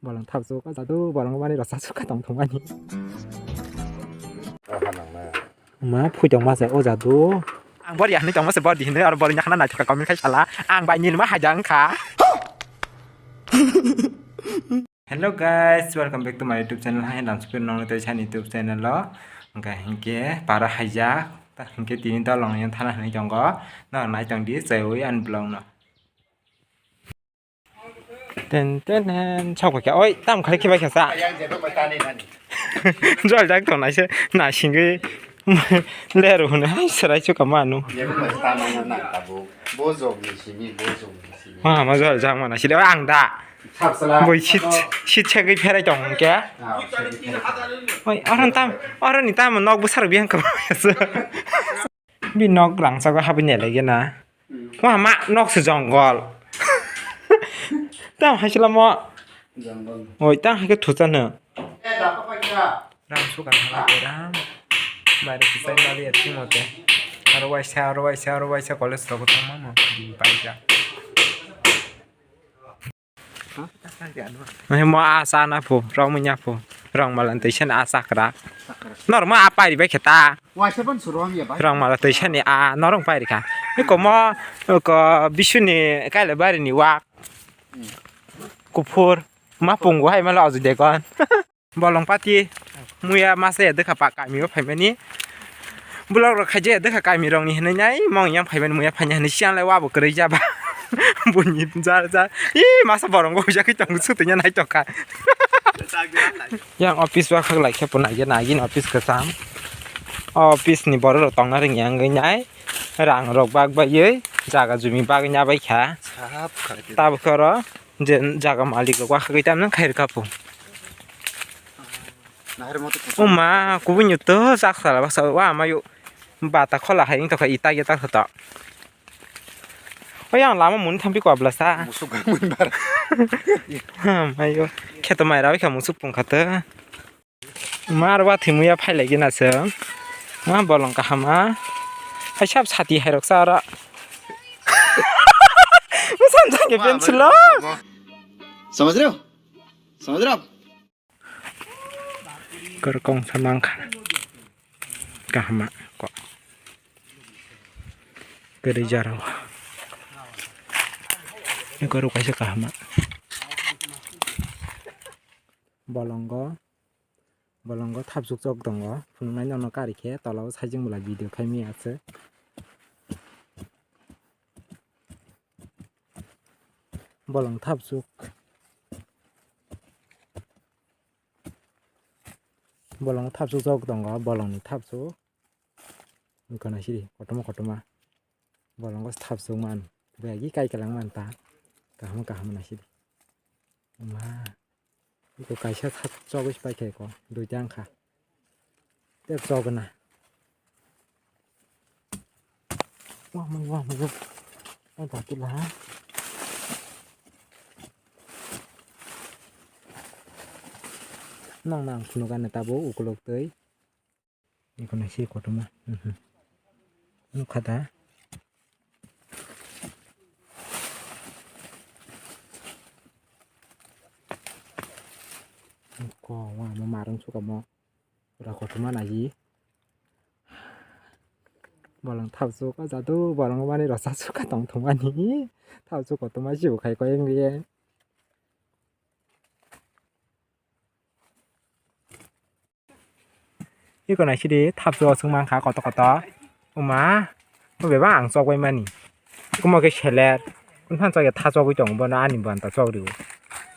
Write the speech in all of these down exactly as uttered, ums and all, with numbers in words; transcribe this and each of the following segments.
Bolong thapsuk o jadu, bolong mani rasa suka tong thumani. Ma phui tong masa o jadu. Ang bor ya hinui tong masa bor di hinui aro bor nya khana naithok ka comment khai sala. Ang bai nil ma haja wngkha. Hello guys, welcome back to my YouTube channel. Hai lam sipir nong tei sani YouTube channel lo. Hingke hingke para haijak. Ta hingke tini dolong yang thana hinui tongo. No nai tong di sewi an blong no. Ten ten hen, sok bai kha. Oi, tam khali khibai kha sa. Yang jeba mai tani nani. Jol jak to naise, na singwi leru hune, hai serai chuka manu. Jeba mai tani nani tabu. Bojong ni simi, bojong ni simi. Ma, ma jol jak mana sile ang da. Thapsala. Boi sit, sit chegwi pherai tong ke. Ah, chegwi pherai. Oi, aron tam, aron ni tam nok busar biang ka. Bi nok rangsago habwi nelai gena. Hmm. Wah, ma nok se jongol. Tam hai sila mo. Jongol. Oi, tam hai ke thucha no. Eh, da pa pa kya? Ram suka na ke ram. Mare kisai mali ati mote. Aro waisa, aro waisa, aro waisa college rogo tongma mo. Di paija. Mo asa na pho, rong manya pho, rong malan tei sen asa kra. Norma apai ribai khe ta. Waisa pon suru hamya bai. Rong mala tei sen a norong pai rikha. Iko mo, ko bisuni kaila bari ni wak. Kuphur, ma pungu hai mala oju dekon. Bolong pati muya masa ya dekha pa kami o phaimani. Bulok rok khaje ya dekha kami rong ni hinui nai mong yang phaimani muya phanya hinui siang lai wabo kwrwi jaba. Buni jar jar. Ih, masa borong go jak tong su tanya nai tokha. Yang office wa khak lai khe puna ya nagin office kwcham. Office ni borok rok tongna ring yang nai. Rang rok bak bai jaga jumi bak nya bai kha. Sahab kha. Tabuk oro je jaga malik rok wa khagwi tam nang khair kapu. Nahar moto kuchuk. O ma, kubui nyo to sak sala baksa wa ma yo. Bata khola hai wng tokha ita ge ta khoto. O yang lama mun thampi ko abla sa. Musuk gangmani bar. Ha, ma yo. Kheto mai rawi kha musuk pung kha to. Ma aro wa thimui ya phai lai gina se. Ma bolong kaham a. Hai sab sati hai rok sa aro. Musan jang ge pencil lo. समझ रहे हो? समझ रहे हो आप? Kor kong samang kha. Kahama ko. Kari jaro. Ni kor kaisa kahama. Bolongo. Bolongo thapsuk chok tongo. Phunuknai nono kari khe tola o sajing bwla video khai maya se. Bolong thapsuk. Bolongo thapsuk chok tongo, bolongni thapsuk. Wngkha naisidi kotorma kotorma. Bolongo thapsuk man. Bwlai kai kalang man ta. Kaham kaham naisidi. Ma. Iko kaisa thapsuk chogwi pai khe ko. Duita wngkha. Tei chogna. Wah, mai, wah, mai, wah. Ai, bati lah. Nang nang phunuk ani tabuk ukuluk twi. Iko naisidi kotorma. Mhm. Nukha da. Ko, wah, mo marung suka mo. Pura kotorma naji. Bolong thapsuk o jadu, bolong mani rasa suka tong thumani. Thapsuk kotorma jibu khai koyeng ye. Iko naisidi thapsuk o sung mankha koto koto. Uma, o bebak ang chogbai mani. Omo khe seler. Wngkha chokya tha chogwi tongo bono ani banta chogrio.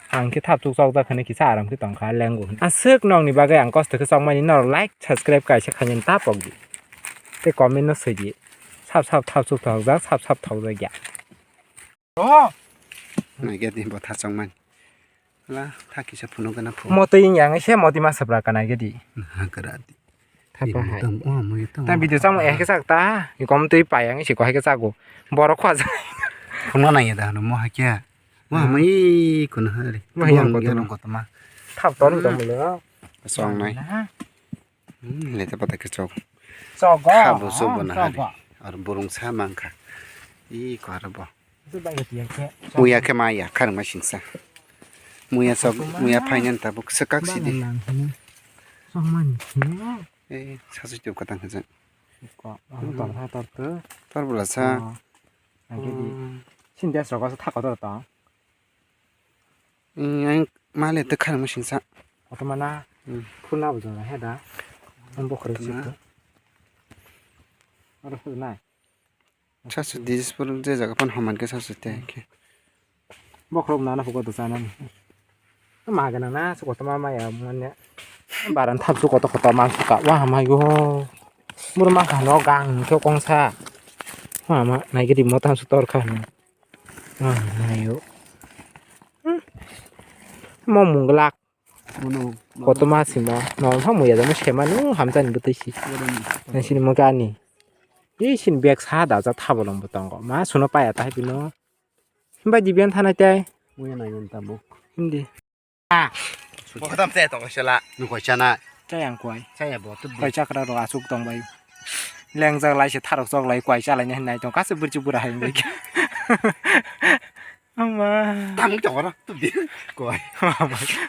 Ang khe thapsuk chokjak hinui kisa aram khe tongkha lengo. Aswk nokni bagwi ang kosto khe chokmani norok like subscribe kaisa khainani ta pokdi. Tei comment no swidi. Sap sap thapsuk thokjak sap sap thokjakya. Naikhe tini bo thachokmani. La, tha kisa phunuk gana phu. Motwi wng yang se motwi ma sabra kana gedi. Hakara di. Thapa hai. Tam, oh, mo tam. Tam video chamo eh ke sak ta. Ikom twi pa yang si ko hai ke sago. Borok khwa ja. Phunuk nang ya da no mo hakya. Mo mai kono hari. Mo yang kono. Kono kono ma. Thap ton to mo le. Song nai. Hmm, leta pata khe chok. Chogo. Kha bo chok bo na hari. Chogo. Ar burung sa mang kha. I ko ar bo. Uya khe ma ya kharma singsa. Muya sok, muya phainani tabuk swkak sidi. Bana nang hino. Sokmani hino. Eh, sasu tip katang hajak. Ko, ah, tor ha, tor tu. Tor bwla sa. Oh. Ang khe di. Hmm. Sin des rogo sa thako tor to. Hmm, ang male te khana musing sa. Oto mana. Hmm. Phulna bo jora he da. Ang bokhorok sik to. Oro phul nai. Sasu Dispur je jaga phano haman khe sasu te khe. Bokhorok nana phuko to chanani. Ma gana na su koto ma maya manya. Baran thap su koto koto man su ka wa hamai go. Mur ma ka no gang khe kongsa. Wa ma nai gidi mo tam su tor kha. Wa hamai yo. Mo munglak. Koto ma sima no ha muya da mo sema no hamjani bwtwi si. Nang sini mo gani. Ei sin bag sa da ja thabo long bo tongo. Ma suno paya ta hai pino. Himba dibian thanai tai. Muya nai nang tabuk. Hindi. Ah. Bo khatam se tong sela. Nung koi chana. Chai ang koi. Chai bo tu. Koi chakra ro asuk tong bai. Lengjak lai se tharok chok lai koi chalai nai nai tong kase burchi bura hai bai. Ama. Tang tong ro tu di. Koi.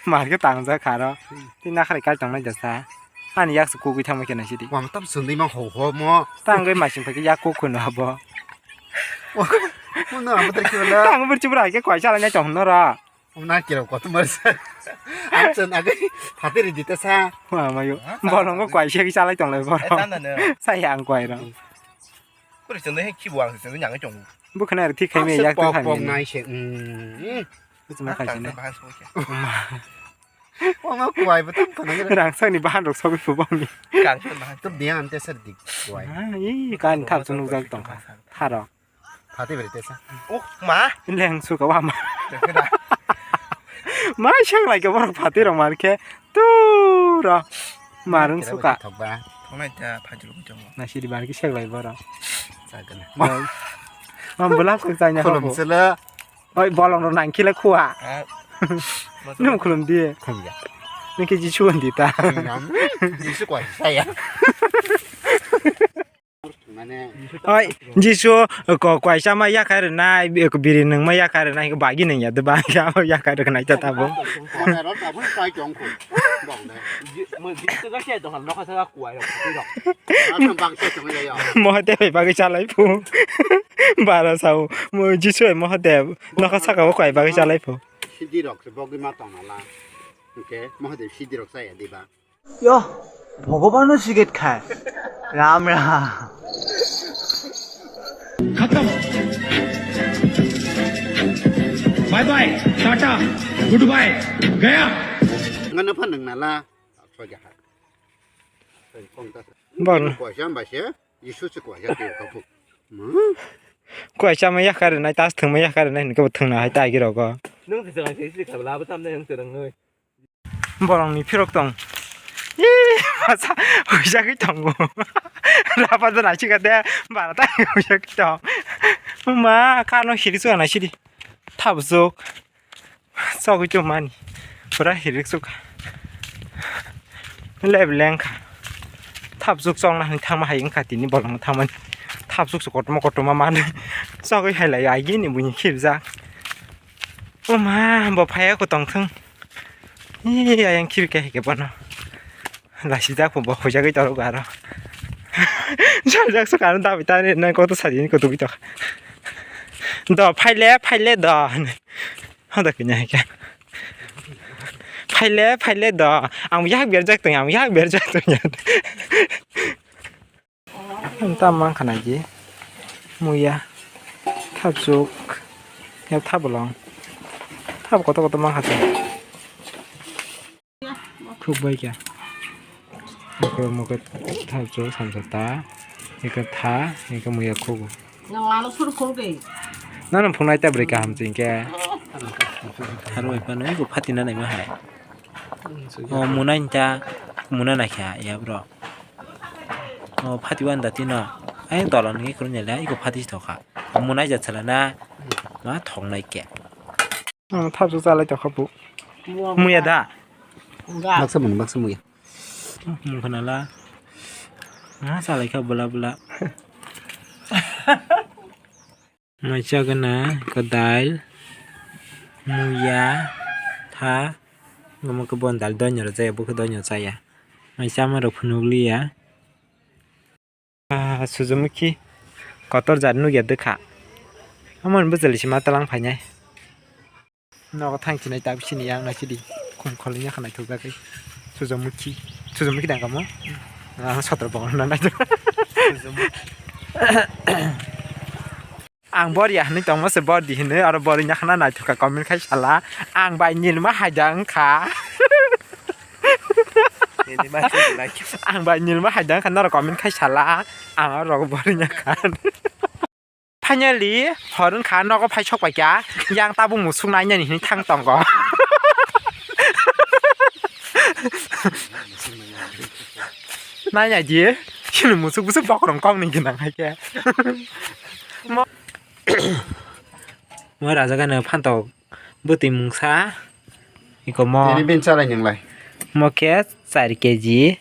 Mar ke tang ja kharo. Ti na khare kai tong nai jasa. Ani yak su kugui thang ma kena sidi. Wam tam sundui ma ho ho mo. Tang gai masing phai yak kuk khun abo. Mo na abo ter kila. Tang burchi bura hai ke koi chalai nai tong no ra. Wngna kiro kotor mar sa. Ang chwng agwi phatwi ridi ta sa. Wa mayo. Ha? Bolongo kwai se chalai tonglai borok. Eh, tanda no. Sai ang kwai rok. Kuri chwng dei khibu ang chwng nyang chong. Bukhan ar thik khai me yak pok khai pok me. Nai se. Mm. Buchma khai se ne. Bahas bo khe. Wngma kwai bo tam khana. Rang sakni bahan rok sogwi phu boni. Kang sakni bahan. Tuk dia ante sir dik kwai. Ah, i kan thap chunuk jak tong kha. Tharo. Phatwi bari tesa. Oh, ma. Leng suka wa ma. Tesa da. Ma seng lai ke borok phatwi rok mar khe. Tu ro. Marung suka. Thok ba. Thongnai ta phatwi rok jong. Na sidi bar ki seng lai borok. Sagana. Am bula suk chai na. Khulum sela. Oi bolong ro nang khile khua. Ah. Nung khulum di. Khum ya. Nung ke jisu di ta. Jisu koi saya. Oi, Jisu, ko, kwaisa ma yakhai rwnai, biri nwngma yakhai rwnai, bagi nwngya de ba, ya, yakhai rwnai ta tabo. Mohote bai bagi chalai phu. Bara sao, mo Jisu, mohote, nokha saka o kwai bagi chalai phu. Sidi rok se bogwi ma tong nala. Oke, mohote sidi rok saya diba. Yo, Bhagwan no siget khai. Ram ram. खत्म। Bye bye, टाटा, goodbye, गया। Ngana phan nang nala. Soja ha. Bang. Kwaisa mba se, Jisu se kwaisa tu kapu. Kwaisa ma yakhar nai, tas thwng ma yakhar nai, hinke bo thwngna hai ta agi rogo. Nung se jangai se, se khabla bo tam nai ang se rang noi. Borokni phirok tong. Ih, masa huijagwi tongo. Rapa jana chikade, bara ta huijagwi tong. Ma, kano siri suka na siri. Thabsuk. Chogwi tongmani. Pura hirik suka. Leb lengkha. Thabsuk chongna hwnwi thangma hai wngkha tini bolongno thangmani. Thabsuk se kotorma kotorma manwi. Chogwi hai lai aigini buini khibjak. O ma, bo phaiya ko tongthung. Ee, ayang khibi khe hai khe bono. Lasijak bo, bo huijagwi toro aro. Jaljak sukha ano dabi tani nang koto sajini kotugwi tokha. Do, phaile, phaile do. Hoda kanya hai khe. Phaile, phaile do. Ang yak berjak tong, ang yak berjak tong. Tam mankha naidi muya thapsuk ya thabolong thap kotor kotor mankha tong khuk bai khe mokhe mokhe thapsuk samsa ta eke tha eke muya khugo. Nang lalo sur khulge. Nang phunai ta bwrwi kaham chingkhe. Harwi phano ego phatina naima hai. O munai ta muna naikha ya bro. O phati wan da tino. Ayang tola nungwi kwrwngya le, iko phati si tokha. Munai ja chala na, ma thok nai khe. Ang thapsuk chalai tokha bu. Muya da? Baksa mani, baksa muya. Mungkha nala. Ma chalai kha bwla bwla. Mai chagana, iko dail, muya, tha. Omo khe bon dal doino rwjaya, bo khe doino chaya. Mai chama rok phunukliya. Ah, Sujumukhi kotor jat nukya dwkha. Omo ni bwchwlwi se ma twlang phainai. Nogo thang chinai ta bisini yang nai chidi. Khum kholi nya khanai thok jagwi. Sujumukhi. Sujumukhi dang kamo? Ah, sotro bongol na nai. Ang bor ya hinui tongma se bor di hinui aro bor wngya khana naithok kha comment khai sala ang bai nilma haida wngkha. Nilma haida wngkha. Ang bai nilma haida wngkha norok comment khai sala ang aro bor wngya kha. Finally hor wngkha nogo phai sok paikha yang tabuk musuk nainani hinui thang tongo. Nai nai di. Chini musuk busuk bokrong kok ni gwnang hai khe. Mo, mo raja gana phantok bwtwi mungsa. Iko mo. Tini bin chalai nang lai. Mo khe char keji.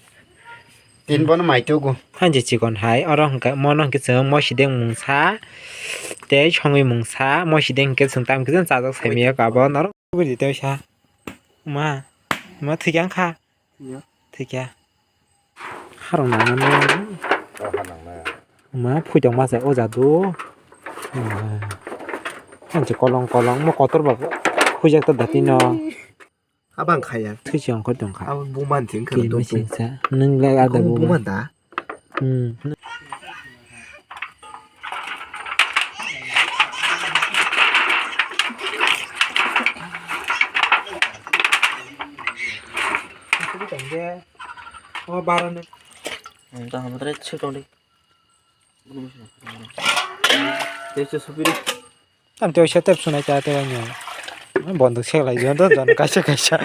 Tin bono mai tugu. Hanji chikon hai. Oro hwnkhe mono hwnkhe chwng mosideng mungsa. Tei songwi mungsa. Mosideng hwnkhe chwng tam khe chajak saimaya kabo norok. Bini tei sa. Ma. Ma thikya wngkha. Thikya. Harok nangnai. Ma phuitong ma se o jadu. Hanse kolong kolong mo kotor ba huijak ta dati no. Abang khaya. Thuisi ongkhor tongkha. Abo buman thing khana. Kiri tongpung. Machine sa. Nwng le ada buman. Buman da. Hmm. O bara ni. Hmm, ta hamre chhe tong di. Tei se supiri. Tam tei se tep sunai ta tei ani. Bonduk sek lai jon don jon kaisa kaisa.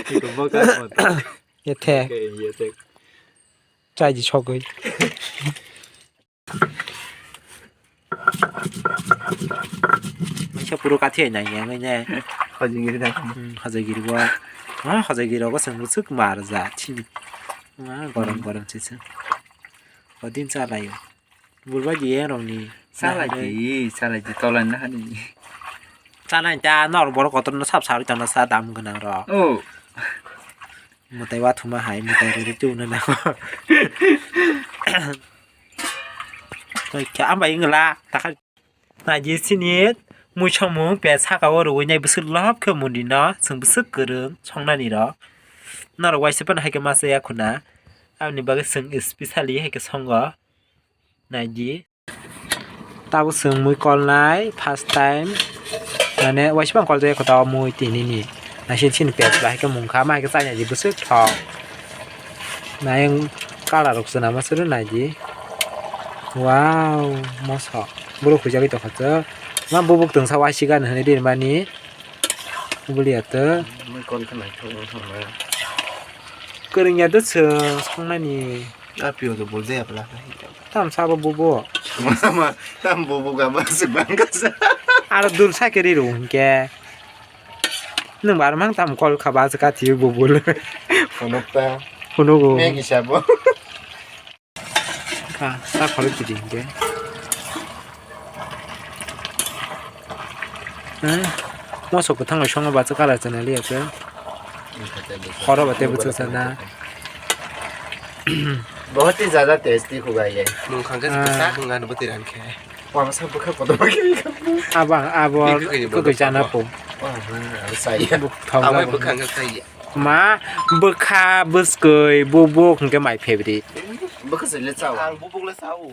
Iko bo ka bond. Ye the. Ye the. Chai ji sogoi. Maisa puro kathi ai nai yang ne. Hojigiri nai. Hmm, hojigiri bo. Ha, hojigiri rogo seng suk mar ja chini. Ma gorom gorom chisu. Odin cha lai. Bulbai di yang rong ni. Cha lai di, cha lai di tolan na hani. Cha lai ta nor borok kotor no sap sari tana sa dam gwnang rok. Oh. Mutai wa thuma hai mutai riri tu na na. Koi kya am bai ngla ta kha. Naidi sini mui somung pe saka o rwui nai bwswk lob khe mundi no chwng bwswk kwrwng songnani rok. Norok waisa phano hai khe masa ya khuna. Aboni bagwi chwng specially hai khe songo. Naidi. Tabuk chwng mui kolnai first time. Mane waisa phano koljak ya kho tabuk mui tinini. Naising chini pet bai khe mungkha, ma hai khe chaina di bwswk thok. Nayung colour rok swnama suru naidi. Wow, moso. Borok huijagwi tongkha chwk. Ma bubuk twngsa waisigan hinwi rimani. Buliya to. Mui kon khe naithok wng thangma. Kwrwngya do chwng songnani. A pio do bol jaya pla. Tam sabo bubo. Sama tam bubo ga ba se bang ka sa. Aro dul sa keri ro hwnkhe. Nwng bar mang tam kol kha ba se ka thiyo bubo le. Phunuk ta. Phunuk o. Me ki sabo. Kha, ta khorok kiri hwnkhe. Eh, moso kwthang bai songo bacha colour chana liya khe. Khoro ba tebo chwchana. बहुत ही ज्यादा टेस्टी होगा ये। Mung khang khe Ah. Kwchak wng ano bwtwi rang khe. Wangsa bwkha kotor khe. Abang abo Bini kwkwi ni kwkwi bodo chana sabo. Po. Wah, wah, saya. Buk thok Amai jabo. Bwkha khe saya. Ma bwkha bwskwi bubuk hwnkhe my favorite. Bwkha sile chao. Ang bubuk le chao.